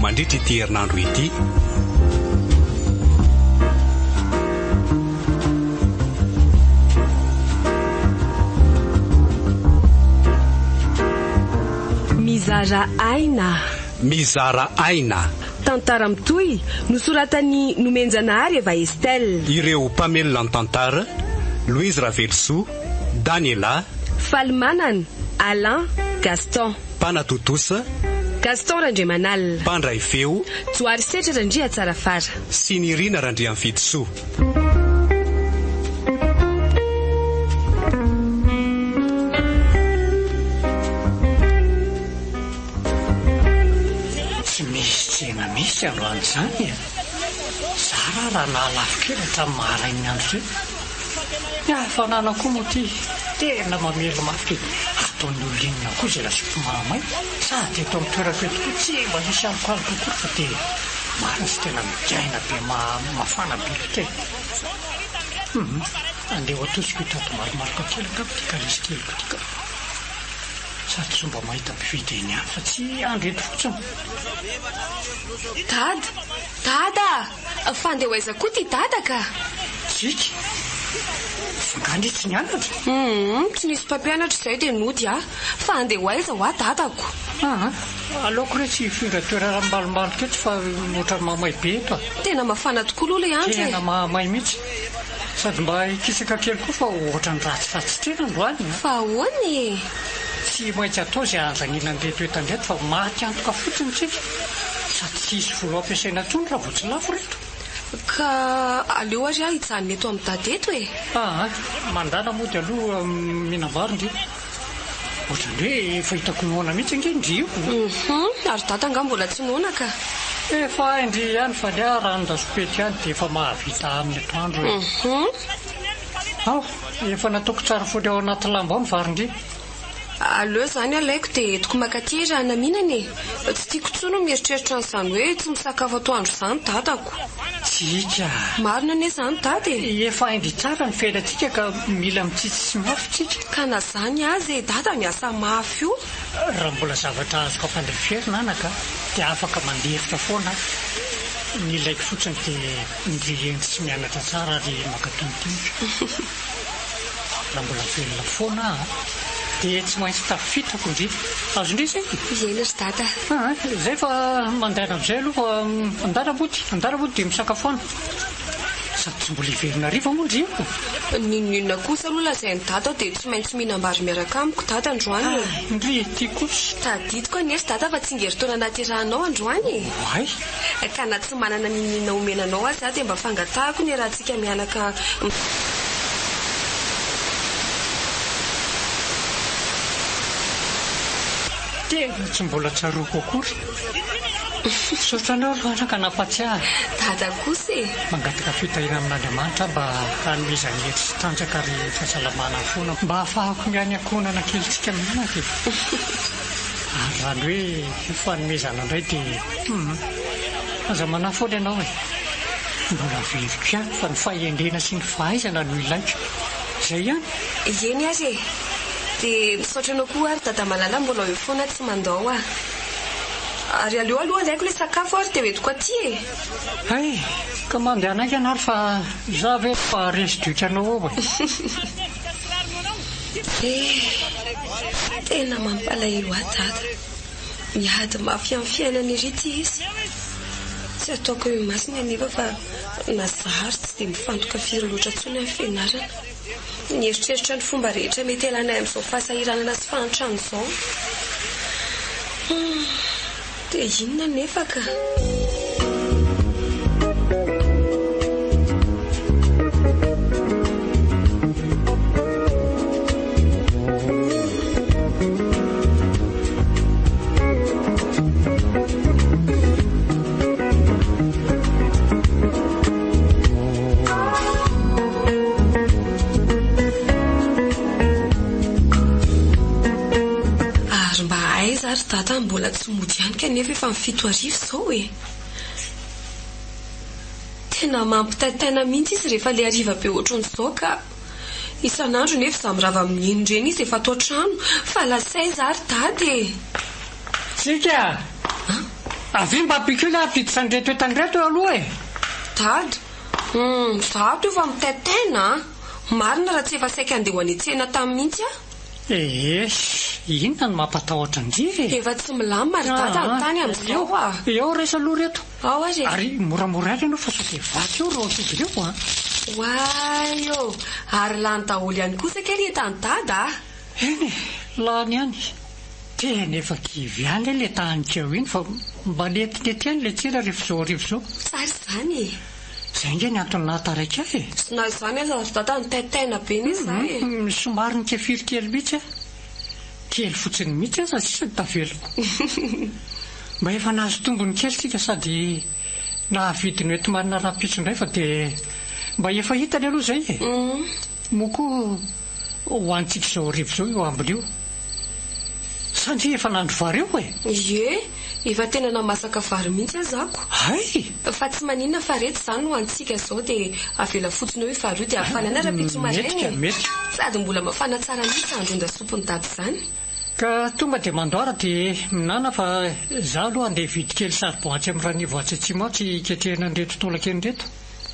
Mandritra ity herinandro ity. Mizara aina. Mizara aina. Tantara mitohy, nosoratan'i Nomenjanahary Eva Estelle. Ireo mpamelona ny tantara, Louise Ravelosoa, Daniela. Falimanana, Alain, Gaston. Mpanatontosa. Gaston Randriamanalina. Mpandray feo. Johary Setra Randriatsarafara. Sy Nirina Randriamifidisoa. Tsy misy tsena mihitsy androany izany e! Zara raha nahalafo kely hatramin'ny maharain'ny andro izay. Ny hafanana koa moa ity tena mamely mafy e! Ataon'ny olona inona koa izay lasopy mahamay? Sady eto amin'ny toerako eto koa tsy mba misy alokaloka akory fa dia marina sy tena migaina be mafana be loatra e! Hum! Andeha ho atosiko hitady malomaloka kely angamba ity kalesy keliko ity ka! Sady sao mba mahita mpividy eny ihany fa tsy andry eto fotsiny. Dada! Dada a! Fa andeha ho aiza koa ity dada ka? Tsiky! Fa nga ndry tsy nianatra? Humm, tsy nisy mpampianatra izay dia nody aho. Fa andeha ho aiza hoa dadako? Aa! Aleoko re tsy hifindra toerana mimalomaloka eto fa ohatran'ny mahamay be eto a! Tena mafana tokoa aloha ilay andro e! Tena mahamay mihitsy. Sady mba hikisaka kely koa fa ohatran'ny ratsiratsy tena androany a! Fa ahoana e? Tsy maintsy atao izay handaniana an'ireto entana ireto fa maty antoka fotsiny isika. Sady tsy hisy vola ho ampiasaina intsony raha vao tsy lafo ireto. Ka aleo ary aho hijanona eto amin'i Dada eto e! Aa! Mandàna mody aloha mihinam-bary ndry. Ohatran'ny hoe efa hitako noana mihitsy ange ndry io. Hum, ary Dada angaha mbola tsy noana ka? Efa hay ndry ihany fa ny ahy ranon-dasopety ihany dia efa mahavita amin'ny atoandro e. Hum. Ao, efa nataoko tsara foana ao anaty lamba ao ny vary ndry. Aleo izany alaiko dia entiko makaty raha naminana e! Tsy tiako intsony ny mieritreritra an'izany hoe tsy misakafo atoandro izany dadako. Tsy ika a! Marina anie izany dada e! Efa hain-dry tsara ny fiainantsika ka mila mitsitsy sy mafy tsika. Ka na izany aza e, dada miasa mafy io. Raha mbola zavatra azoko ampandeferina anaka dia afaka mandefitra foana aho. Ny ilaiko fotsiny dia ndry hendry sy mianatra tsara ary mankatò ny teniko. Raha mbola velona foana aho dia tsy maintsy tafitako ndry. Azon-dry izay? Eny ry dada. Aa, izay fa mandehana amin'izay aloha fa andana mody, andana mody dia misakafoana. Sady tsy mbola hiverina hariva moa ndry io. N'inon'inona kosa aloha lazain'i dada dia tsy maintsy mihinam-bary miaraka amiko dada androany e. Ah, ndry ity kosa. Tadidiko anie ry dada fa tsingerin-taona nahaterahanao androany e. Oay. Ka na tsy manana n'inon'inona omena anao aza aho dia mba fangatahako ny iarahantsika mianaka Tena tsy mbola tsaroako akory. Misaotra anao aloha anaka nampatsiahy. Dada kosa e! Mangataka fitahiana amin'Andriamanitra aho mba hanomezany hery sy tanjaka ary fahasalamana foana mba hahafahako miahy ny ankohonana kelintsika mianaka e! Ary raha ny hoe fanomezana indray dia hum! Aza manahy foana ianao e! Mbola averiko ihany fa ny fahendrena sy ny fahaizana no ilaiko. Izay ihany. Eny ary e! Dia misaotra anao koa ary Dada malala mbola eo foana tsy mandao ahy. Ary aleo aloha alaiko ilay sakafo ary dia hoentiko aty e! Hay! Ka mandehana haingana ary fa izaho ve haharesy doika anao ao e! Eh! Tena mampalahelo ahy Dada. Miady mafy amin'ny fiainana ery ity izy. Tsy ataoko eo imasony anefa fa na za ary tsy dia mifantoka firy loatra intsony amin'ny fianarana. Nieritreritra ny fomba rehetra mety hialanay amin'izao fahasahiranana sy fahantrana izao. Humm, dia inona anefa ka? Ary mba aiza ary dada mbola tsy mody ihany kanefa efa ny 7000 izao e! Tena mampitaintaina mihitsy izy rehefa le hariva be ohatran'izao ka! Isan'andro nefa izaho mirava amin'ny eny ireny izy efa ato an-trano fa lasa aiza ary dada e! Tsika! Avia mba ampio kely hampiditra an'ireto entana ireto eo aloha e! Dada, Hum, za ato efa mitaintaina a! Marina raha tsy efa saika handeha ho any an-tsena tany mihitsy aho. Eeh, inona no mampatahotra an-dry e? Efa tsy milamina ry dada ny tany amin'izao a! Eo raiso aloha ireto. Ao ary e! Ary moramora ihany ianao fa sao dia vaky eo ireo ankizy ireo a! Oay ô! Ary lany daholo ihany kosa kay ry entan'i dada a! Eny e, lany ihany. Tena efa kivy ihany re le tahanika eo iny fa mba netinety ihany le tsena rehefa izao hariva izao. Tsara izany e! Izay ange ny antony nahataraiky ahy e! Na izany aza ry dada nitaintaina be anie za e! Somary nikefiry kely mihitsy aho. Kely fotsiny mihitsy aza sisa ny tavelako. Mba efa nahazo tombony kely tsika sady nahavidy ny hoenti-manana rahampitso indray fa dia mba efa hitany aloha izay e! Moa koa ho antsika izao hariva izao io ambiny io. Sa ndry efa nahandro vary eo e? Ie, efa tena namasaka vary mihitsy aza ako. Hay! Fa tsy maninona fa reto izany no antsika izao dia avela fotsiny eo io vary io dia hafanaina rahampitso maraina e! Mety ka, mety. Sady mbola mafana tsara mihitsy ahandroan-dasopin'i dada izany. Ka tonga dia mandoara dia minana fa za aloha andeha hividy kely saribon atsy amin'ny Ranivo atsy atsimo atsy hiketrehana an'ireto taolakena ireto.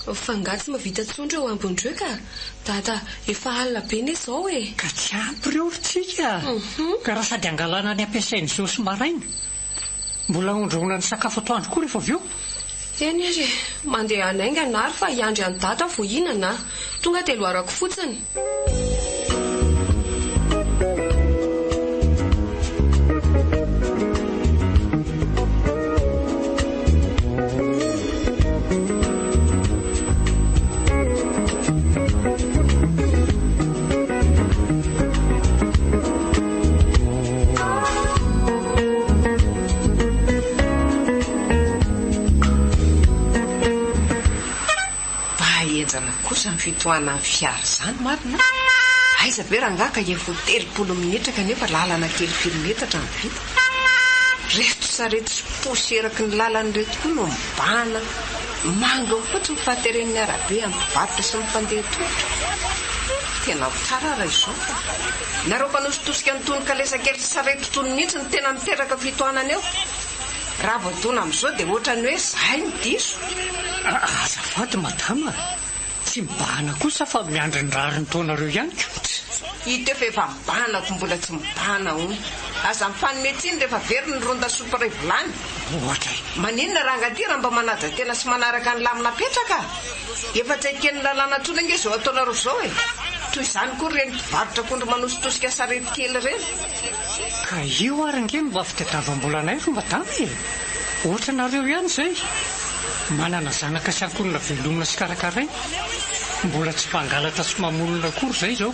Fa nga tsy mahavita tsony reo ambiny reo ka! Dada, efa alina be ne zao e! Ka tsy ampy reo ry tsika a! Ka raha sady angalana ny ampiasainy zao sy maraina, mbola hondrahona ny sakafo atoandro koa rehefa avy eo. Eny ary e! Mandeha hanaingana ary fa hiandry an'i Dada vao hihinana a! Tonga dia loarako fotsiny. Mba henjana kosa ny fitohanan'ny fiara izany marina a! Aiza ve rangahy ka efa ho 30 minitra kanefa lalana kely firy metatra no vita? Reto sarety sy posy eraky ny lalana ireto koa no mibahana manginy fotsiny fahateren'ny arabe amin'ny mpivarotra sy ny mpandeha tongotra. Tena ho tsara raha izao ka! Nareo mpanositosika an'itony kalesa kely sy sarety itony mihitsy no tena miteraka fitohanana eo. Raha voadona amin'izao dia ohatran'ny hoe izahay no diso. Azafady madama, tsy mibahana kosa fa miandry ny rariny taonareo ihany ko. Hita eo fa efa mibahana ko mbola tsy mibahana hono. Aza mifanome tsiny rehefa very ny ron-dasopy iray vilany. Ohatra e. Maninona ranga ty raha mba manaja tena sy manaraka ny lamina apetraka? Efa tsy eken'ny lalàna intsony ange izao ataonareo izao e! Toy izany koa ireny mpivarotra akondro manositosika sarety kely ireny. Ka io ary ange no mba fitadiavam-bolanay ry madama e! Ohatranareo ihany izay, manana zanaka sy ankohonana velomina sy karakaraina, mbola tsy mpangalatra sy mamono olona akory izay izao.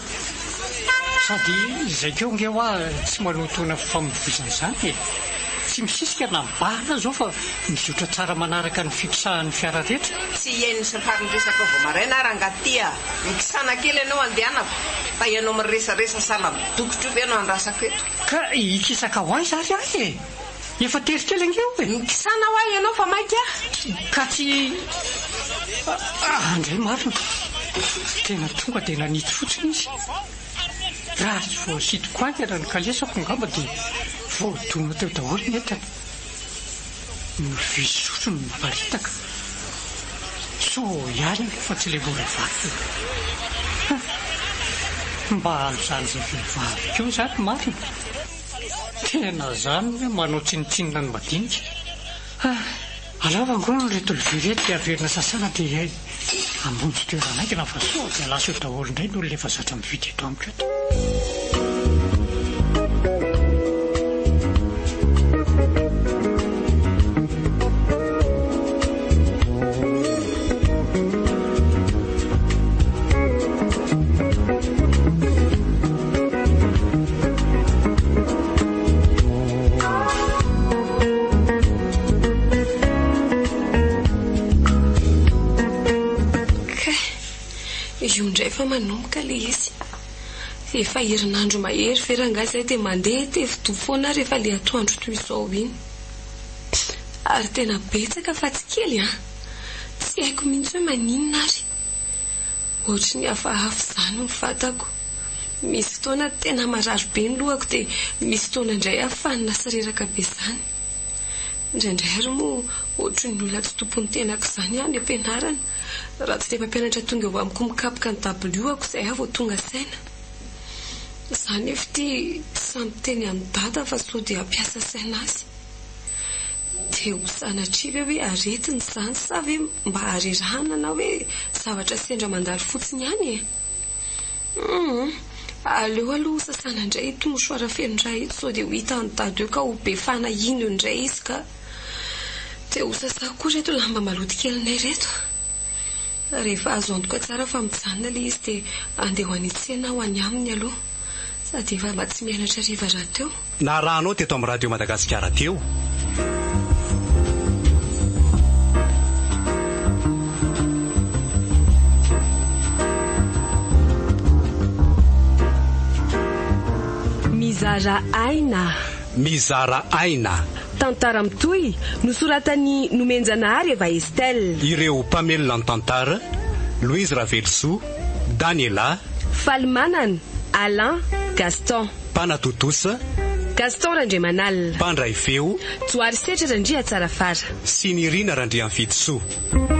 Sady izay koa ange hoa tsy manotoana fifamoivoizana izany e! Tsy misisika na mibahana aza izao fa mizotra tsara manaraka ny fipisahan'ny fiara rehetra. Tsy hihaino sy mifarin-dresaka vao maraina aho rangahy ty a! Mikisana kely ianao andehanako fa ianao miresaresa sahala amin'ny dokotra io ve no andrasako eto? Ka hikisaka ho aiza ary aho e? Efa tery kely ange aho e! Mikisana ho ahy ianao fa maika aho. Ka tsy Andray marina. Tena tonga dia nanitsy fotsiny izy. Raha tsy voasitoko haingana ny kalesako angamba dia voadona teo daholo ny entana. Ny vy sotro no niparitaka. Soa ihany aloha fa tsy ilay mora vaky e. Ha! Mba halozan'izay vehivavy koa izany marina. Tena izany hoe manao tsinontsinona ny madinika. Ha! Alao angono ireto lovia ireto dia averina sasana dia hamonjy toerana haingana fa sao dia lasa eo daholo indray ny olona efa zatra mividy eto amiko eto. Kay, io indray fa manomboka ilay izy. Efa herinandro mahery ve rangahy izay dia mandeha tevi-doha foana aho rehefa ilay atoandro toy izao iny. Ary tena betsaka fa tsy kely an! Tsy haiko mihitsy hoe maninona ary. Ohatry ny hafahafa izany ny vatako. Misy fotoana tena marary be ny lohako dia misy fotoana indray aho fanina sy reraka be izany. Indraindray ary moa ohatry ny olona tsy tompon'ny tenako izany aho any am-pianarana. Raha tsy ilay mpampianatra tonga eo amiko mikapoka ny dabilio-ako izay aho vao tonga saina. Izaho anefa ity tsy sahy miteny an'i Dada fa sao dia hampiasa saina azy. Dia ho sanatria ve hoe aretina izany sa ve mba harerahana na hoe zavatra sendra mandalo fotsiny ihany e? Humm. Aleo aloha ho sasana indray ito mouchoir feno rà ito sao dia ho hitan'i Dada eo ka ho be fanahiana eo indray izy ka. Dia ho sasako koa ireto lamba maloto kelinay ireto. Rehefa azo antoka tsara fa mijanona ilay izy dia andeha ho any an-tsena aho any aminy aloha. Sady efa mba tsy mianatra hariva rahateo. Narahanao teto amin'ny Radio Madagasikara teo. Mizara aina. Mizara aina. Tantara mitohy, nosoratan'i Nomenjanahary Eva Estelle. Ireo mpamelona ny tantara, Louise Ravelosoa, Daniela. Falimanana, Alain, Gaston. Mpanatontosa. Gaston Randriamanalina. Mpandray feo. Johary Setra Randriatsarafara. Sy Nirina Randriamifidisoa.